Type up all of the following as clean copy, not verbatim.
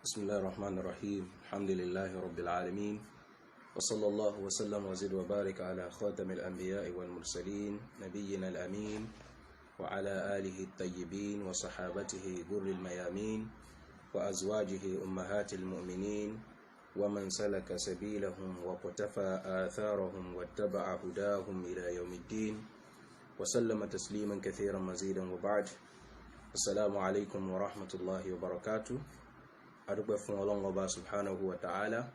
بسم الله الرحمن الرحيم، الحمد لله رب العالمين، وصلى الله وسلم وزد وبارك على خاتم الأنبياء والمرسلين، نبينا الأمين، وعلى آله الطيبين وصحابته غر الميامين، وأزواجه أمهات المؤمنين، ومن سلك سبيلهم وقتفى آثارهم واتبع هداهم إلى يوم الدين، وسلم تسليما كثيرا مزيدا، وبعد. السلام عليكم ورحمة الله وبركاته. Adúpẹ́ fún Ọlọ́run Ọba subhanahu wa ta'ala.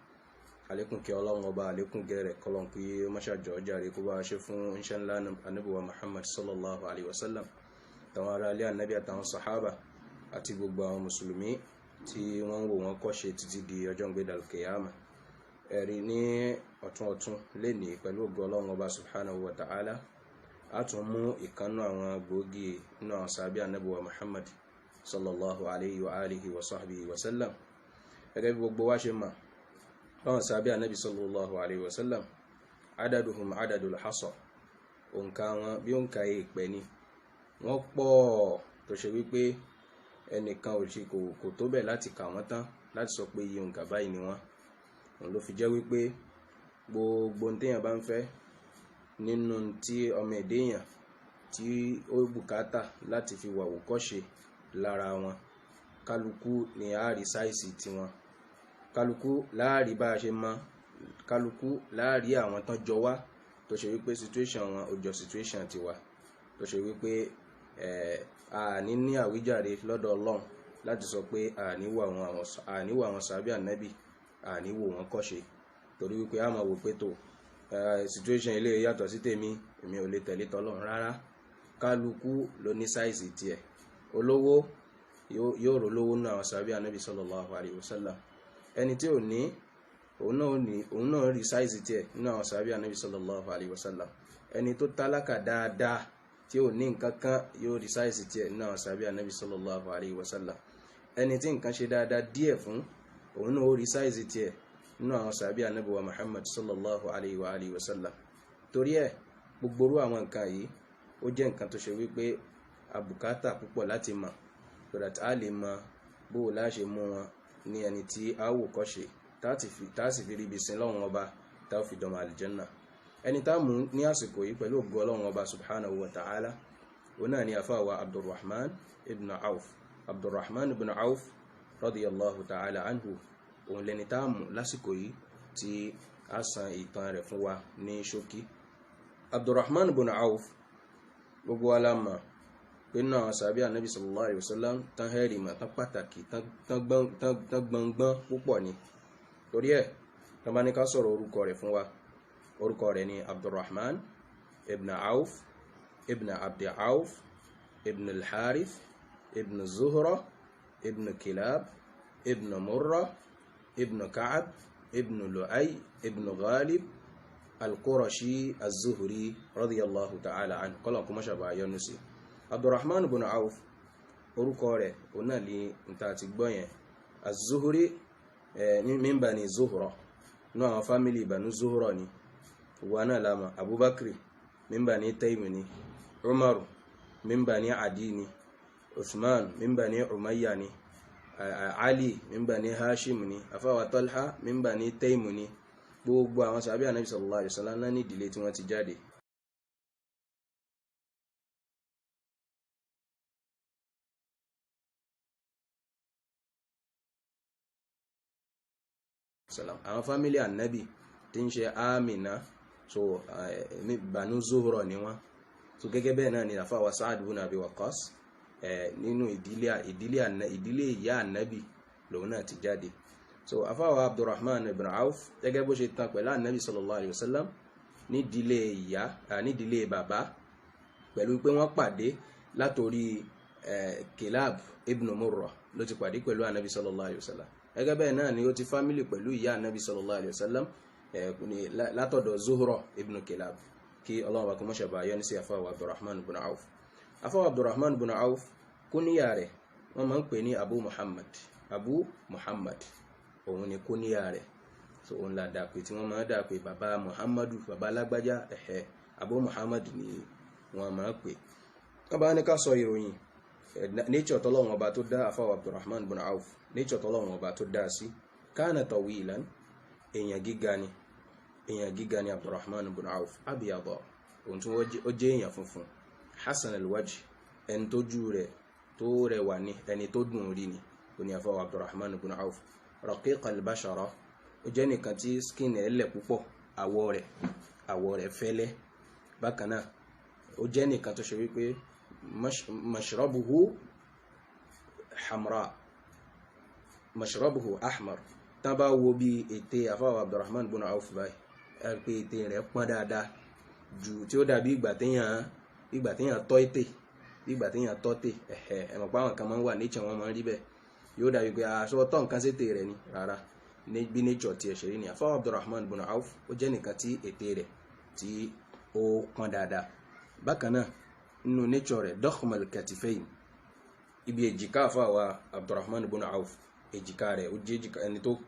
Àlékún kí Ọlọ́run Ọba, àlékún gẹ̀rẹ̀ kọlọ̀n kí ó máṣàjọ́ jàre, kó bá ṣe fún iṣẹ́ ńlá anábíwa Muhammad sallallahu alaihi wasallam, tàwọn ará ilé anábí àtàwọn sahaba àti gbogbo àwọn mùsùlùmí tí wọ́n ń wò wọ́n kọ́ṣe títí di ọjọ́ ìgbéda kìyàmà. Ẹ̀rí ní ọ̀tún ọ̀tún lénìí, pẹ̀lú ògo Ọlọ́run Ọba subhanahu wa ta'ala, a tún mú ìkànnú àwọn gbòógì nínú àwọn sàbí anábíwa Muhammad sallallahu alayhi wa alihi wa sahbihi wa sallam. Gẹ́gẹ́ bí gbogbo wa ṣe mọ̀, báwọn sàbí anábi sallallahu alayhi wa sallam, adaduhum adadul hasa, òǹkà wọn bí òǹkà ìpẹ́ ni. Wọ́n pọ̀ tó ṣe wípé ẹnìkan ò ṣe kò tó bẹ̀ láti kà wọ́n tán, láti sọ pé iye òǹkà báyìí ni wọ́n. Òun ló fi jẹ́ wípé gbogbo ohun téèyàn bá ń fẹ́ nínú tí ọmọ èdè èèyàn tí ó bùkátà láti fi wà wòkọ́ṣe lára wọn, kálukú ni a rí sáìsì tiwọn, kálukú láàrí bá a ṣe mọ, kálukú láàrí àwọn tán jọ wá, tó ṣe wípé situation wọn ò jọ situation tiwa, tó ṣe wípé a ní ní àwíjàre lọ́dọ̀ Ọlọ́run láti sọ pé àníwò àwọn sàbí ànábì, àníwò wọn kọ́ṣe, torí wípé a máa wò pé tó situation ilé yàtọ̀ sí tèmi, èmi ò lè tẹ̀lé tọ́lọ́run rárá. Kálukú ló ní sáìsì tiẹ̀. Olówó yóò rò lówó nínú àwọn sàbí ànábì sallallahu alayhi wa sallam. Ẹni tí ò ní, òun náà ní, òun náà rí sáìsì tiẹ̀ nínú àwọn sàbí ànábì sallallahu alayhi wa sallam. Ẹni tó tálákà dáadáa tí ò ní nǹkan kan yóò rí sáìsì tiẹ̀ nínú àwọn sàbí ànábì sallallahu alayhi wa sallam. Ẹni tí nǹkan ṣe dáadáa díẹ̀ fún, òun náà ó rí sáìsì tiẹ̀ nínú àwọn sàbí ànábì wa Muhammad sallallahu alayhi wa alihi wa sallam. Torí ẹ̀, gbogbo orú àwọn nǹkan yìí, ó jẹ́ nǹkan tó ṣe wípé àbùkátà púpọ̀ láti mọ̀, so that a lè mọ bó o láṣe mú wọn ní ẹni tí a wò kọ́ṣe, tá a sì fi ríbi sin lọ́wọ́n Ọba, tá a fi dọ̀mọ̀ àlìjẹ́nà. Ẹni tá a mú ní àsìkò yìí, pẹ̀lú ògo Ọlọ́run Ọba subhanahu wa ta'ala, òun náà ni àfáwà Abdulrahman ibn Auf. Abdulrahman ibn Auf radiyallahu ta'ala anhu, òun lẹni tá a mú lásìkò yìí tí a san ìtàn rẹ̀ fún wa ní ṣókí. Abdulrahman ibn Auf, gbogbo wa la mọ̀ pé náà àwọn sàbí ànábì sallallahu alayhi wa sallam tán hẹ́rì mọ̀, tán pàtàkì, tán gbọngbọ́n púpọ̀ ni. Torí ẹ̀, tán bá ní ká sọ̀rọ̀ orúkọ rẹ̀ fún wa, orúkọ rẹ̀ ni Abdulrahman ibn Auf ibn Abdi Auf ibn al-Harith ibn Zuhra ibn Kilab ibn Murra ibn Ka'ab ibn Lu'ay ibn Ghalib al-Qurashi az-Zuhri radiyallahu ta'ala anhu. Kọ́lọ̀ kó mọ́ṣàbà yọ́nú sí Abdulrahman ibn Auf. Orúkọ rẹ̀, òun náà ní níta ti gbọ́ yẹn, az-Zuhri, ní min bani Zuhra, inú àwọn fámìlì Banu Zuhra ni. Ìwà náà lámà Abubakar min bani Taymi ni, Umar min bani Adi ni, Uthman min bani Umayya ni, Ali min bani Hashim ni, afáwà Talha min bani Taymi ni. Gbogbo àwọn sàbí Ànábì sallallahu alaihi wasallam náà ní ìdílé tí wọ́n ti jáde. Àwọn fámílì Ànábì tí ń ṣe Amina, so Banu Zuhra ni wọ́n. So gẹ́gẹ́ bẹ́ẹ̀ náà ni àfáwà Sa'ad ibn Abi Waqqas, nínú ìdílé ìyá Ànábì lòun náà ti jáde. So àfáwà Abdurrahman ibn Auf, gẹ́gẹ́ bó ṣe tán pẹ̀lú Ànábì sallallahu alayhi wa sallam nídìílé ìyá, nídìílé bàbá, pẹ̀lú pé wọ́n pàdé látòrí Kilab ibn Murrah ló ti pàdé pẹ̀lú Ànábì sallallahu alayhi wa sallam. Gẹ́gẹ́ bẹ́ẹ̀ náà ni ó ti fámílì pẹ̀lú ìyá Ànábì sallallahu alayhi wa sallam látọ̀dọ̀ Zuhra ibn Kilab. Kí Ọlọ́run bá kó mọ́ṣẹ̀ bá yọ́nú sí àfáwà Abdurrahman ibn Auf. Àfáwà Abdurrahman ibn Auf, kúníyà rẹ̀, wọ́n máa ń pè ní Abu Muhammad. Abu Muhammad, òun ni kúníyà rẹ̀. So òun la dàpè tí wọ́n máa ń dàpè bàbá Muhammadu, bàbá alágbájá, ẹ̀hẹ́, Abu Muhammad ni wọ́n máa ń pè. Wọ́n bá ní ká sọ ìròyìn Nature tọ́lọ́wọ́n ọba tó dá àfáwà Abdurrahman bin Auf, nature tọ́lọ́wọ́n ọba tó dá sí, kana tawilan, èèyàn gíga ni, èèyàn gíga ni Abdurrahman bin Auf. Abiyada, òun tí ó jẹ́ èèyàn funfun. Hasan alwajh, ẹni tó jú rẹ̀ tó rẹwà ni, ẹni tó dùn rí ni ó ní àfáwà Abdurrahman bin Auf. Raqiq albashara, ó jẹ́ nìkan tí skin ẹ̀ lẹ̀ púpọ̀, àwọ̀ rẹ̀ fẹ́lẹ́. Bákan náà, ó jẹ́ nìkan tó ṣe wípé mashrabuhu hamra, mashrabuhu ahmar. Tán bá wo bí ètè àfáwà Abdurrahman bin Auf báyìí, ẹ pé ètè rẹ̀ pọ́n dáadáa jù, tí ó dàbí ìgbà téèyàn tọ́ ètè, ìgbà téèyàn tọ́ tè. Ẹ̀hẹ̀, ẹ mọ̀ pé àwọn kan máa ń wà, nature wọn máa ń rí bẹ́ẹ̀, yóò dàbí pé aṣọ tọ́ nǹkan sétè rẹ̀ ni. Rárá, bí nature tiẹ̀ ṣe rí ni. Àfáwà Abdurrahman bin Auf, ó jẹ́ nìkan tí ètè rẹ̀ tí ó pọ́n dáadáa. Bákan náà, nínú nature rẹ̀, dakhmal katifayn, ibi èjìká àfáwà Abdurrahman bin Auf, èjìká rẹ̀, ó jẹ́ èjìká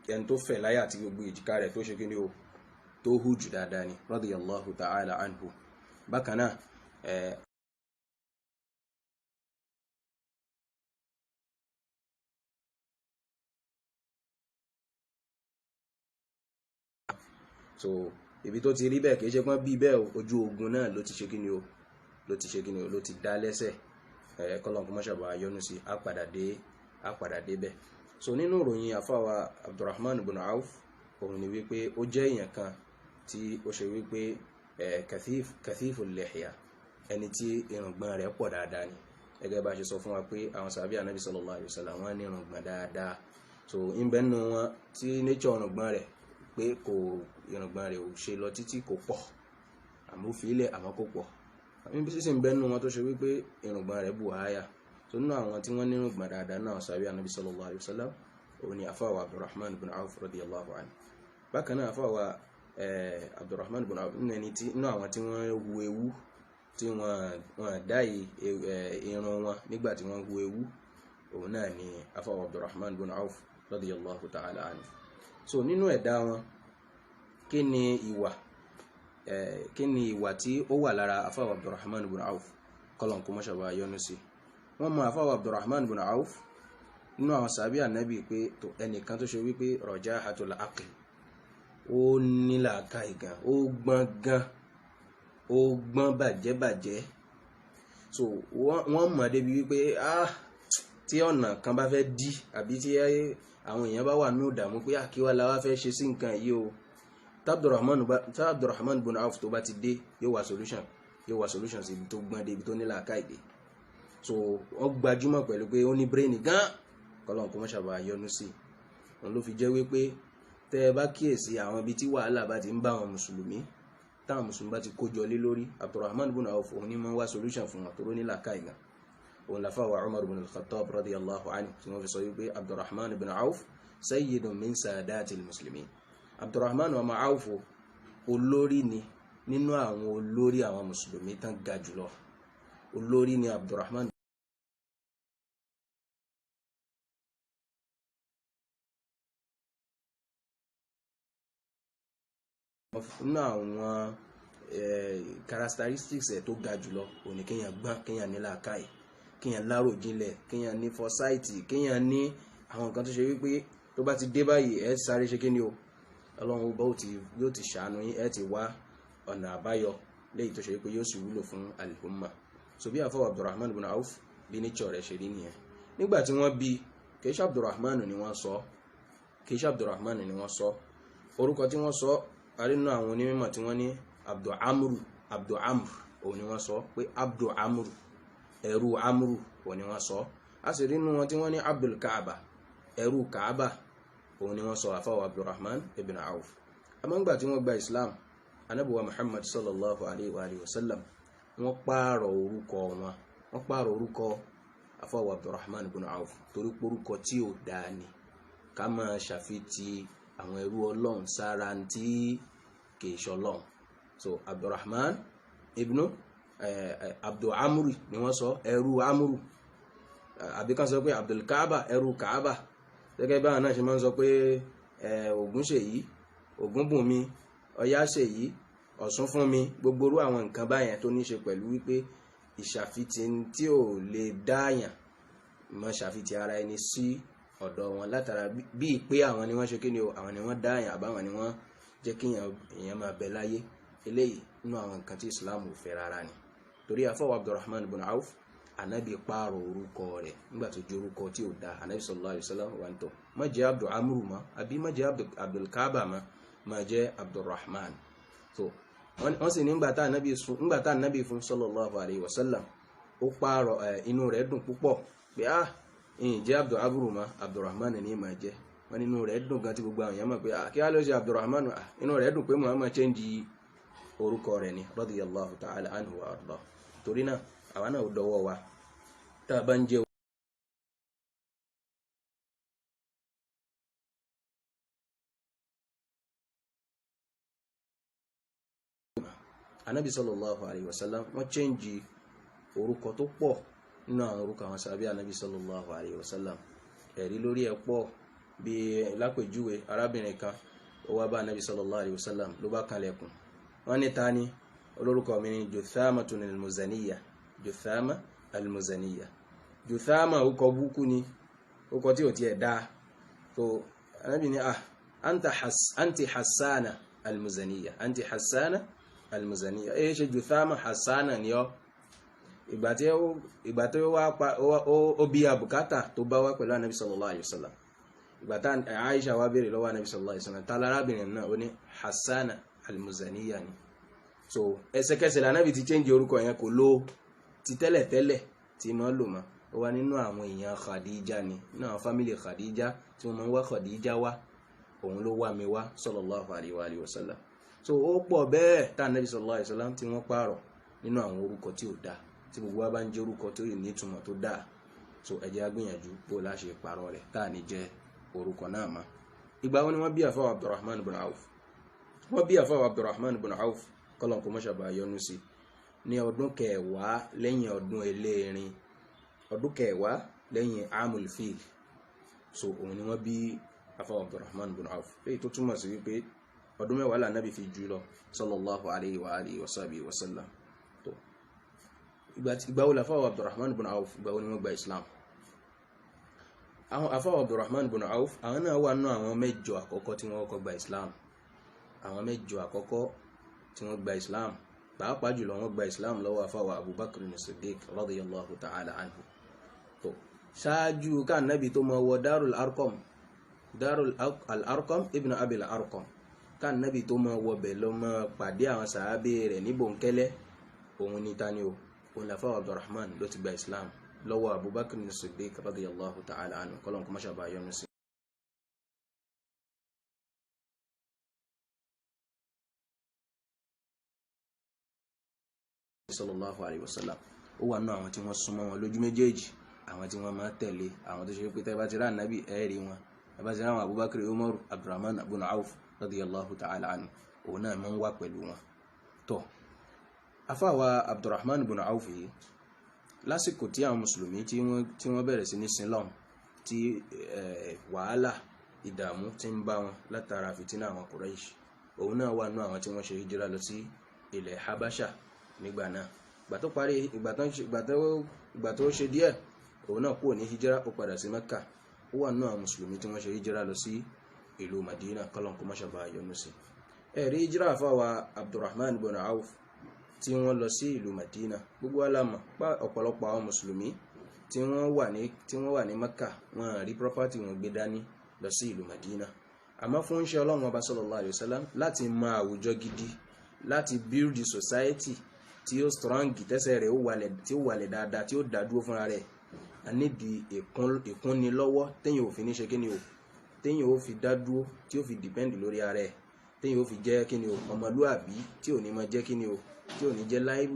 ẹni tó fẹ̀ láyà, àti gbogbo èjìká rẹ̀ tó ṣe kí ni o, tó hù jù dáadáa ni, radiyallahu ta'ala anhu. Bákan náà, so ibi tó ti rí bẹ́ẹ̀, kìí ṣe pọ́n bí bẹ́ẹ̀, ojú ogun náà ló ti ṣe kí ni o, ló ti ṣe kí ni o, ló ti dá lẹ́sẹ̀. Kọ́lọ́n kó mọ́ṣàbà yọ́nú sí. Á padà dé bẹ́ẹ̀. So nínú ìròyìn àfáwà Abdurrahman ibn Auf, òun ni wípé ó jẹ́ èèyàn kan tí ó ṣe wípé kathiful lihya, ẹni tí irùngbọ̀n rẹ̀ pọ̀ dáadáa ni. Gẹ́gẹ́ bá ṣe sọ fún wa pé àwọn sàbí Ànábì sallallahu alaihi wasallam, wọ́n ní irùngbọ̀n dáadáa. So ń bẹ nínú wọn tí nature irùngbọ̀n rẹ̀ pé kò, irùngbọ̀n rẹ̀ ò ṣe lọ títí, kò pọ̀, àmọ́ fi ilẹ̀, àmọ́ kò pọ̀. Níbi sísìn ń bẹ nínú wọn tó ṣe wípé irùngbọ̀n rẹ̀ bù háyà. So nínú àwọn tí wọ́n ní irùngbọ̀n dáadáa náà sàbí Ànábì sallallahu alaihi wasallam, òun ni àfáwà Abdurrahman ibn Auf radiyallahu anhu. Bákan náà, àfáwà Abdurrahman ibn Auf, nínú ẹni tí, nínú àwọn tí wọ́n hu ewu, tí wọ́n dá irun wọn nígbà tí wọ́n hu ewu, òun náà ni àfáwà Abdurrahman ibn Auf radiyallahu ta'ala anhu. So nínú ẹ̀dá wọn, kí ni ìwà tí ó wà lára àfáwà Abdurrahman ibn Auf? Kọlọ̀n kó mọ́ṣàbà yọ́nú sí. Wọ́n mọ àfáwà Abdurrahman ibn Auf nínú àwọn sàbí ànábì pé tó ẹnìkan tó ṣe wípé rajahatul aql, ó nílàákàyè gan, ó gbọ́n gan, ó gbọ́n bàjẹ́ bàjẹ́. So wọ́n mọ̀ débi wípé, ah, tí ọ̀nà kan bá fẹ́ dí, àbí tí àwọn èèyàn bá wà ní ìdààmú pé àkíwá la wá fẹ́ ṣe sí nǹkan yìí o, tí Abdurrahman ibn Auf tó bá ti dé, yóò wá solution sí ibi tó gbọ́n dé, ibi tó nílàákàyè dé. So wọ́n gbajúmọ̀ pẹ̀lú pé ó ní brain gan. Kọ́lọ́n kó mọ́ṣàbà yọ́nú sí. Òun ló fi jẹ́ wípé tẹ́ ẹ bá kíyèsí, àwọn ibi tí wàhálà bá ti ń bá àwọn mùsùlùmí, táwọn mùsùlùmí bá ti kójọ lé lórí, Abdurrahman ibn Auf, òun ní máa ń wá solution fún wọn, tó ní làákàyè gan. Òun làfà wa Umar ibn al-Khattab radiyallahu anhu tí wọ́n fi sọ wípé Abdurrahman ibn Auf sayyidun min sadatil muslimin. Abdurrahman ọmọ Auf, olórí ni nínú àwọn olórí àwọn mùsùlùmí tán ga jùlọ. Olórí ni Abdurrahman nínú àwọn characteristics ẹ̀ tó ga jùlọ, òní kéèyàn gbọ́n, kéèyàn ní làákàyè, kéèyàn láròjinlẹ̀, kéèyàn ní foresight, kéèyàn ní àwọn nǹkan tó ṣe wípé tó bá ti dé báyìí, ẹ sáré ṣe kí ni o, Ọlọ́run bá yóò ti ṣàánú yín, ẹ ti wá ọ̀nà àbáyọ léyìí tó ṣe wípé yóò sì wúlò fún al-umma. So bí àfọwọ́ Abdurrahman ibn Auf, bí nature rẹ̀ ṣe rí nìyẹn. Nígbà tí wọ́n bí, kìí ṣe Abdurrahman ni wọ́n sọ, kìí ṣe Abdurrahman ni wọ́n sọ. Orúkọ tí wọ́n sọ, arínú àwọn onímọ̀ tí wọ́n ní Abdu Amru, Abdu Amr, òun ni wọ́n sọ pé Abdu Amru, ẹrú Amru, òun ni wọ́n sọ. A sì rínú wọn tí wọ́n ní Abdul Kaaba, ẹrú Kaaba, òun ni wọ́n sọ àfáwọ̀ Abdurrahman ibn Auf. Àmọ́ tí wọ́n gba Islam, anábùwà Muhammad sallallahu alayhi wa alihi wa sallam, wọ́n pààrọ̀ orúkọ wọn, wọ́n pààrọ̀ orúkọ àfáwọ̀ Abdurrahman ibn Auf, torí porúkọ tí ò dáa ni ká máa ṣàfitì àwọn ẹrú Ọlọ́run sára tí kìí ṣọlọ́run. So Abdurrahman ibnu Abdul Amru ni wọ́n sọ, ẹrú Amru, àbí kan sọ pé Abdul Kaaba, ẹrú Kaaba, gẹ́gẹ́ báwọn náà ṣe máa ń sọ pé Ògún ṣèyí, Ògúnbùnmi, Ọya ṣèyí, Ọ̀ṣun fún mi. Gbogbo orú àwọn nǹkan báyẹn tó ní ṣe pẹ̀lú wípé ìṣàfitì tí ò lè dáàyàn. Ìmọ̀ ṣàfihàn ara ẹni sí ọ̀dọ̀ wọn látara bíi pé àwọn ni wọ́n ṣe kí ni o, àwọn ni wọ́n dá àyàn, àbáwọn ni wọ́n jẹ́ kí èèyàn máa bẹ láyé. Eléyìí nínú àwọn nǹkan tí Islam ò fẹ́ rárá ni. Torí àfọwọ́ Abdurrahman ibn Auf, anabi pààrọ̀ orúkọ rẹ̀ nígbà tó jẹ́ orúkọ tí ò da. Anabi sallallahu alayhi wa sallam wà ń tọ̀, má jẹ́ Abdul Amru mọ́, àbí má jẹ́ Abdulkaba mọ́, má jẹ́ Abdurrahman. So wọ́n sì ní ńgbà tá anabi fún sallallahu alayhi wa sallam, ó pààrọ̀ inú rẹ̀ dùn púpọ̀ pé ah, ìyìn jẹ́ Abdul Amru mọ́, Abdurrahman ní má jẹ́. Wọ́n nínú rẹ̀ dùn gan tí gbogbo àwọn èèyàn mọ̀ pé kí á ló ṣe Abdurrahman, inú rẹ̀ dùn pé Muhammad change orúkọ rẹ̀ ni, radiyallahu ta'ala anhu wa arda. Torí náà àwa náà dọwọ́ wa tá a bá ń jẹ́ Anabi sallallahu alayhi wa sallam, wọ́n change orúkọ tó pọ̀ nínú àwọn orúkọ àwọn sàbí Anabi sallallahu alayhi wa sallam. Ẹ̀rí lórí ẹ̀ pọ̀. Bí lápèjúwe, arábìnrin kan ó wá bá Anabi sallallahu alayhi wa sallam, ló bá kanlẹ̀kùn. Wọ́n ní ta ni? Olórúkọ mi ni Juthamatun al-Muzaniya. Juthama al-Muzaniya. Juthama ó kọ búkú ni, ó kọ tí ò tiẹ̀ dáa. So Anabi ni ah, anti Hassana al-Muzaniya, anti Hassana al-Muzaniya. Ẹ ṣe Juthama, Hassana ni ọ. Ìgbà tí ó wá ó bí abùkátà tó bá wá pẹ̀lú Anabi sallallahu alayhi wa sallam, ìgbà tá Aisha wá béèrè lọ́wọ́ Anabi sallallahu alayhi wa sallam, tá lárábìnrin náà, ó ní Hassana al-Muzaniya ni. So ẹsẹ̀kẹsẹ̀ l'Ànábì ti change orúkọ yẹn, kò lò ti tẹ́lẹ̀tẹ́lẹ̀ tí mọ́ lò mọ́. Ó wá nínú àwọn èèyàn Khadija ni, nínú àwọn family Khadija tí wọ́n máa ń wá Khadija wá, òun ló wá mi wá sallallahu alayhi wa alihi wa sallam. So ó pọ̀ bẹ́ẹ̀ tá Ànábì sallallahu alayhi wa sallam tí wọ́n pààrọ̀ nínú àwọn orúkọ tí ò dáa. Tí gbogbo wa bá ń jẹ́ orúkọ tó ní ìtumọ̀ tó dáa, so ẹ jẹ́ á gbìyànjú bó la ṣe pààrọ̀ rẹ̀ tá à ní jẹ́ orúkọ náà mọ́. Ìgbà wo ni wọ́n bí àfáwà Abdurrahman ibn Auf? Wọ́n bí àfáwà Abdurrahman ibn Auf, kọ́lọ̀n kó mọ́ṣàbà yọ́nú sí, ní ọdún kẹwàá lẹ́yìn ọdún eléerin, ọdún kẹwàá lẹ́yìn amul fil. So òun ni wọ́n bí àfáwà Abdurrahman ibn Auf, èyí tó túmọ̀ sí wípé ọdún 10 l'Ànábì fi jù lọ sallallahu alayhi wa alihi wa sahbihi wa sallam. Tó ìgbà wo làfáwà Abdurrahman ibn Auf, ìgbà wo ni wọ́n gba Islam? Àwọn àfáwà Abdurrahman ibn Auf, àwọn náà wà nínú àwọn mẹ́jọ àkọ́kọ́ tí wọ́n kọ́kọ́ gba Islam. Àwọn mẹ́jọ àkọ́kọ́ tí wọ́n gba Islam, pàápàá jùlọ wọ́n gba Islam lọ́wọ́ àfáwà Abubakar ní Siddiq radiyallahu ta'ala anhu. Tó ṣáájú ká nábì tó máa wọ Darul Arqam, Darul Arqam ibn Abil Arqam, ká nábì tó máa wọ bẹ̀ lọ máa pàdé àwọn sàábé rẹ̀ ní bòńkẹ́lẹ́, òun ní tani o, òun làfáwà Abdurrahman ló ti gba Islam lọ́wọ́ Abubakar ní Siddiq radiyallahu ta'ala anhu, kọ́lọ́n kó má ṣàbà yọ́nú sí. Sallallahu alayhi wa sallam, ó wà nínú àwọn tí wọ́n súnmọ́ wọn lójú méjèèjì, àwọn tí wọ́n máa tẹ̀lé, àwọn tó ṣe pé tẹ́ bá ti rá ànábì ẹ̀ rí wọn, ẹ bá ti rá àwọn Abubakar, Umar, Abdurrahman ibn Auf radiyallahu ta'ala anhu, òun náà máa ń wà pẹ̀lú wọn. Tó afáwa Abdurrahman ibn Auf yìí, lásìkò tí àwọn mùsùlùmí tí wọ́n bẹ̀rẹ̀ sí ní sinlọ́n, tí wàhálà ìdààmú ti ń bá wọn látara fìtínà àwọn Quraysh, òun náà wà nínú àwọn tí wọ́n ṣe hijira lọ sí ilẹ̀ Habasha nígbà náà. Ìgbà tó parí, ìgbà tó ṣe díẹ̀, òun náà kúrò ní hijira, ó padà sí Mẹ́kà. Ó wà nínú àwọn mùsùlùmí tí wọ́n ṣe hijira lọ sí ìlú Madina, kọ́lọ́n kó má ṣàbà yọ́nú sí. Ẹ̀rí hijira àfáwà Abdurrahman ibn Auf tí wọ́n lọ sí ìlú Madina, gbogbo wa la mọ̀ pa ọ̀pọ̀lọpọ̀ àwọn mùsùlùmí tí wọ́n wà ní Mẹ́kà, wọ́n rí property wọn gbé dání lọ sí ìlú Madina. Àmọ́ fún ṣe Ọlọ́run ọba sallallahu alaihi wasallam láti mọ àwùjọ gidi, láti build the society tí ó strong, tẹ́sẹ̀ rẹ̀ ó wàlẹ̀, tí ó wàlẹ̀ dáadáa, tí ó dá dúró fúnra rẹ̀, a nídi ìkúnnilọ́wọ́ téèyàn ò fi ní ṣe kíni o, téèyàn ò fi dá dúró, tí ó fi depend lórí ara ẹ̀, téèyàn ò fi jẹ́ kíni o, ọmọlúàbí, tí ò ní máa jẹ́ kíni o, tí ò ní jẹ́ láìbù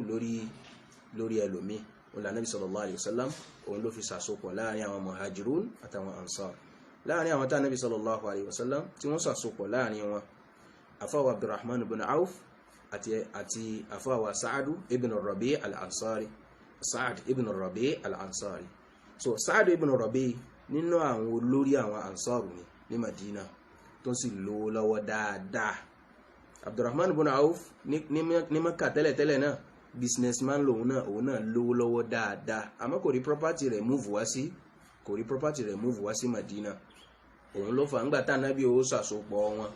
lórí ẹlòmíì. Òun l'Ànábì sallallahu alaihi wasallam, òun ló fi sàsopọ̀ láàrin àwọn muhajirun àtàwọn ansar. Láàrin àwọn tá Ànábì sallallahu alaihi wasallam tí wọ́n sàsopọ̀ láàrin wọn, àfáwà Abdurrahman ibn Auf àti àfáwà Sa'adu ibn Rabi al-Ansari, Sa'ad ibn Rabi al-Ansari. So Sa'ad ibn Rabi, nínú àwọn olórí àwọn ansar ni ní Madina, tó sì lówó lọ́wọ́ dáadáa. Abdurrahman ibn Auf ní Mẹ́kà tẹ́lẹ̀tẹ́lẹ̀ náà, businessman lòun náà, òun náà lówó lọ́wọ́ dáadáa, àmọ́ kò rí property rẹ̀ move wá sí Kò rí property rẹ̀ move wá sí Madina. Òun ló fà ńgbà tá ànábì ó ṣàsopọ̀ wọn,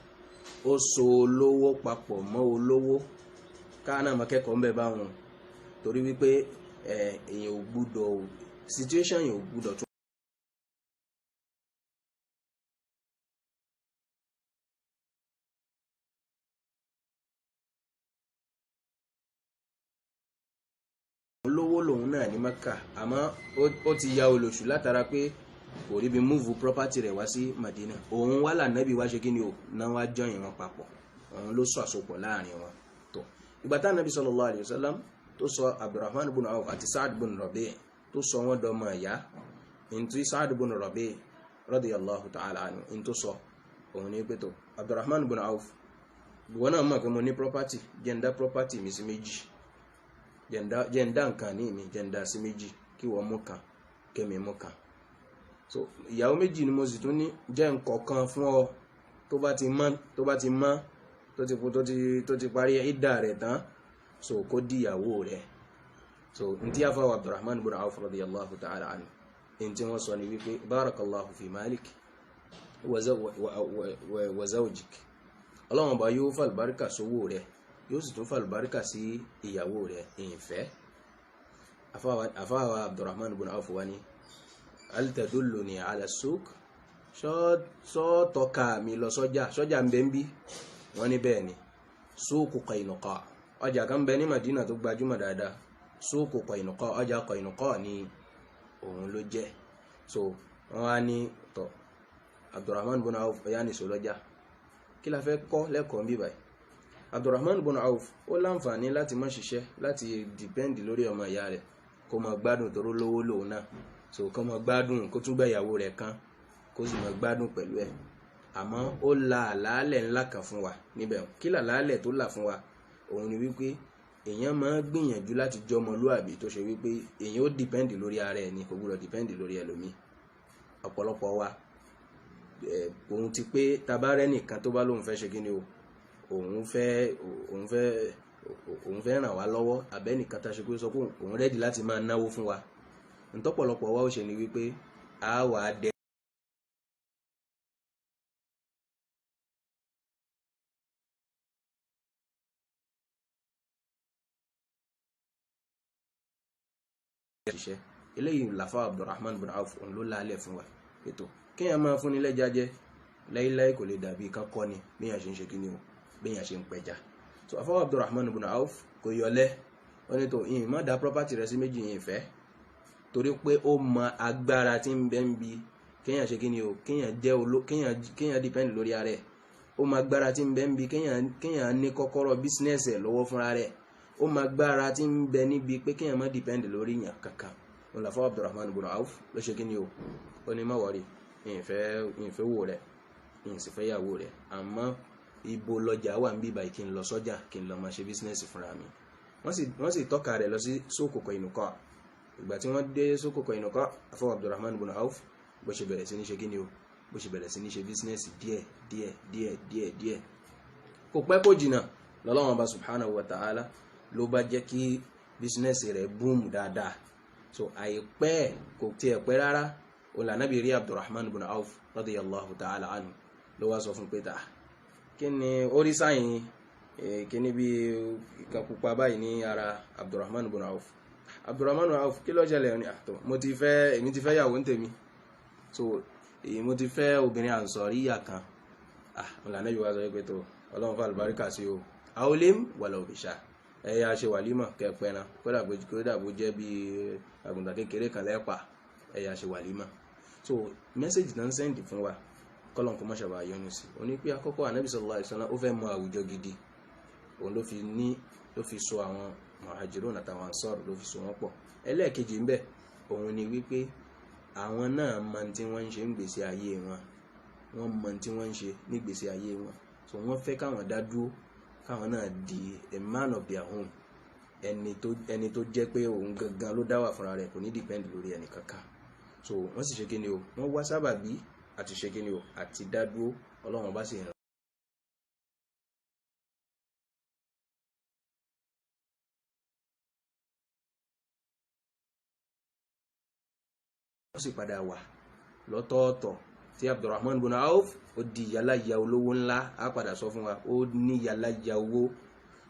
ó so olówó papọ̀ mọ́ olówó. Káà náà máa kẹ́kọ̀ọ́ ń bẹ̀ báwọn, torí wípé èèyàn ò gbúdọ̀, situation yẹn ò gbúdọ̀ tún olówó lòun náà ní Mẹ́kà, àmọ́ ó ti ya olóṣù látara pé kò ríbi move property rẹ̀ wá sí Madina. Òun wá lànàbí wá ṣe kí ni o náà wá jọyìn wọn papọ̀, òun ló sọ àsopọ̀ láàrin wọn. Tó ìgbà tá nàbí sallallahu alayhi wa sallam tó sọ Abdurrahman bin Awf àti Sa'ad bin Rabi' tó sọ wọn dọmọ ìyá, ntí Sa'ad bin Rabi' radiyallahu ta'ala anhu ntó sọ òun ní pé tó Abdurrahman bin Awf, ìwọ náà mọ̀ pé mo ní property, jẹ́ndá property mi sí méjì, jẹ́ndá nǹkan ní mi, jẹ́ndá sí méjì, kí wọ́n mú kan kẹ́mi mú kan. So ìyàwó méjì ni mo sì tún ní, jẹ́ nǹkan fún ọ tó bá ti mọ́, tó bá ti mọ́, tó ti tó ti tó ti parí ìdá rẹ̀ tán, so kó di ìyàwó rẹ̀. So ntí afáwọ̀ Abdurrahman bin Awf radiyallahu ta'ala anhu ntí wọ́n sọ ni wípé barakallahu fi malik wa zawjik, ọlọ́run ọba yóò fàlùbáríkà sówó rẹ̀, yóò sì tún fàlùbáríkà sí ìyàwó rẹ̀. Ìfẹ́ afáwọ̀ Abdurrahman bin Awf wa ni hal tadulluni ala suq, sọ́ọ̀tọ́ka mi lọ sọ́jà, sọ́jà ń bẹ ń bí? Wọ́n ní bẹ́ẹ̀ ni, suuqu Qaynuqa, ọjà kan bẹ ní Madina tó gbajúmọ̀ dáadáa, suuqu Qaynuqa, ọjà Qaynuqa ni òun ló jẹ́. So wọ́n á ní tọ̀ Abdurrahman bin Awf ọ̀yá nìṣó lọ́jà. Kí la fẹ́ kọ́ lẹ́kọ̀ọ́ ń bí báyìí? Abdurrahman bin Awf ó láǹfààní láti má ṣiṣẹ́, láti dìpẹ́ǹdì lórí ọmọ ìyá rẹ̀, kó máa gbádùn toró lówó lòun náà, so kó máa gbádùn, kó tún gbà ìyàwó rẹ̀ kan, kó sì máa gbádùn pẹ̀lú ẹ̀. Àmọ́ ó la àlàálẹ̀ ńlá kan fún wa níbẹ̀. Kí làlàálẹ̀ tó là fún wa? Òun ni wípé èèyàn máa gbìyànjú láti jọmọlúàbí tó ṣe wípé èèyàn ó dìpẹ́ǹdì lórí ara ẹ̀ ni, kò gbúdọ̀ dìpẹ́ǹdì lórí ẹlòmíì. Ọ̀pọ̀lọpọ̀ wa òun ti pé tabarẹ́ nìkan tó bá lóun fẹ́ ṣe kí ni o, òun fẹ́ ràn wá lọ́wọ́, àbẹ́nìkan tá a ṣe pé sọ pé òun ready láti máa náwó fún wa, ntọ́pọ̀lọpọ̀ wa ó ṣe ni wípé a wà á dẹ ṣiṣẹ́. Eléyìí làfà Abdurrahman bin Awf òun ló lálẹ́ fún wa. Ètò kéèyàn máa fúnni lẹ́ja jẹ láíláí kò lè dàbí kan kọ́ ni béèyàn ṣe ń ṣe kíni o, béèyàn ṣe ń pẹja. So afọwọ́ Abdurrahman bin Awf kò yọlẹ́, ó ní tó ìyìn má da property rẹ sí méjì yìí fẹ́, torí pé ó mọ agbára tí ń bẹ ń bi kéèyàn ṣe kíni o, kéèyàn jẹ́ olo, kéèyàn depend lórí ara ẹ̀. Ó mọ agbára tí ń bẹ ń bi kéèyàn ní kọ́kọ́rọ́ business ẹ̀ lọ́wọ́ fúnra rẹ̀. Ó mọ agbára tí ń bẹ níbi pé kéèyàn má depend lórí yàn kankan. Òun làfọwọ́ Abdurrahman bin Awf ló ṣe kíni o, ó ní má worry, ìfẹ́ wò rẹ̀, ìsì fẹ́ yàwó rẹ̀, àmọ́ ibo lọjà wà ń bíbá, kí n lọ sọ́jà, kí n lọ máa ṣe business fúnra mi. Wọ́n sì tọ́ka rẹ̀ lọ sí sókò Qaynuqa. Ìgbà tí wọ́n dé sókò Qaynuqa, afọwọ́ Abdurrahman bin Awf bó ṣe bẹ̀rẹ̀ sí ní ṣe kíni o, bó ṣe bẹ̀rẹ̀ sí ní ṣe business díẹ̀ díẹ̀ díẹ̀ díẹ̀ díẹ̀, kò pẹ́ kò jìnnà, lọ́lọ́wọ́n ọba subhanahu wa ta'ala ló bá jẹ́ kí business rẹ̀ boom dáadáa. So àìpẹ́ kò tiẹ̀ pẹ́ rárá, òun lànàbí rí Abdurrahman bin Awf radiyallahu ta'ala anhu, ló wá sọ fún pé ta kí ni ó rí sáyìn kíní bí ìkan pupa báyìí ní ara Abdurrahman bin Awf. Abdurrahman bin Awf, kí ló ṣẹlẹ̀? Ní àtọ̀ mo ti fẹ́, èmi ti fẹ́ yàwó ń tèmi, so èyí mo ti fẹ́ obìnrin ànsọ̀ríyà kan. Ah, òun lànàbí wá sọ pé tó ọlọ́run fún àlùbáríkà sí o, awlim walau bisha, ẹ yá ṣe wàlímọ̀ kẹpẹ́ran, kódà bó jẹ́ bí àgùntàn kékeré kan lẹ́pà, ẹ yá ṣe wàlímọ̀. So message náà ń send fún wa, kọ́lọ́n kó má ṣàbà yọnu sí o ní pé àkọ́kọ́ anabi sallallahu alaihi wasallam ó fẹ́ mọ àwùjọ gidi, òun ló fi ní ló fi so àwọn muhajirun àtàwọn ansar, ló fi so wọ́n pọ̀. Ẹlẹ́ẹ̀kejì ńbẹ òun ni wípé àwọn náà mọ tí wọ́n ń ṣe ń gbèsè ayé wọn, wọ́n mọ tí wọ́n ń ṣe ní gbèsè ayé wọn. So wọ́n fẹ́ káwọn dá dúró, káwọn náà di a man of their own, ẹni tó jẹ́ pé òun gangan ló dá wà fúnra rẹ̀, kò ní depend lórí ẹnì kankan. So wọ́n sì ṣe kíni o, wọ́n wá sábàbí àti ṣe kíni o, àti dá dúró. Ọlọ́run bá sì ràn wọ́n sì padà wà. Lọ́tọ̀ọ̀tọ̀ tí Abdurrahman bin Auf ó di yàláyà olówó ńlá, á padà sọ fún wa, ó ní yàláyà owó.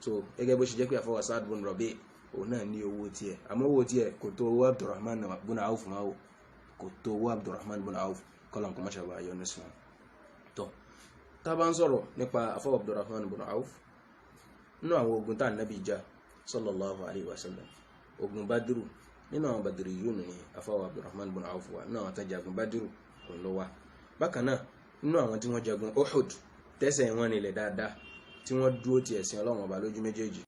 So gẹ́gẹ́ bó ṣe jẹ́ pé àfọwọ́ Sa'ad bin Rabi òun náà ní owó tiẹ̀, àmọ́ owó tiẹ̀ kò tó owó Abdurrahman bin Auf máa wò, kò tó owó Abdurrahman bin Auf, kọ́lọ̀ kó má ṣe bá yọnu sí wọn. Tó tá a bá ń sọ̀rọ̀ nípa àfọwọ́ Abdurrahman bin Auf, nínú àwọn ogun tá ànábì jà sallallahu alayhi wa sallam, ogun Badiru, nínú àwọn Badiriyun ní àfọwọ́ Abdurrahman bin Auf wà, nínú àwọn tó jagun Badiru òun ló wà. Bákan náà, nínú àwọn tí wọ́n jagun Uhud tẹ́sẹ̀ wọn nílẹ̀ dáadáa, tí wọ́n dúró ti ẹ̀sìn Ọlọ́run Ọba lójú méjèèjì.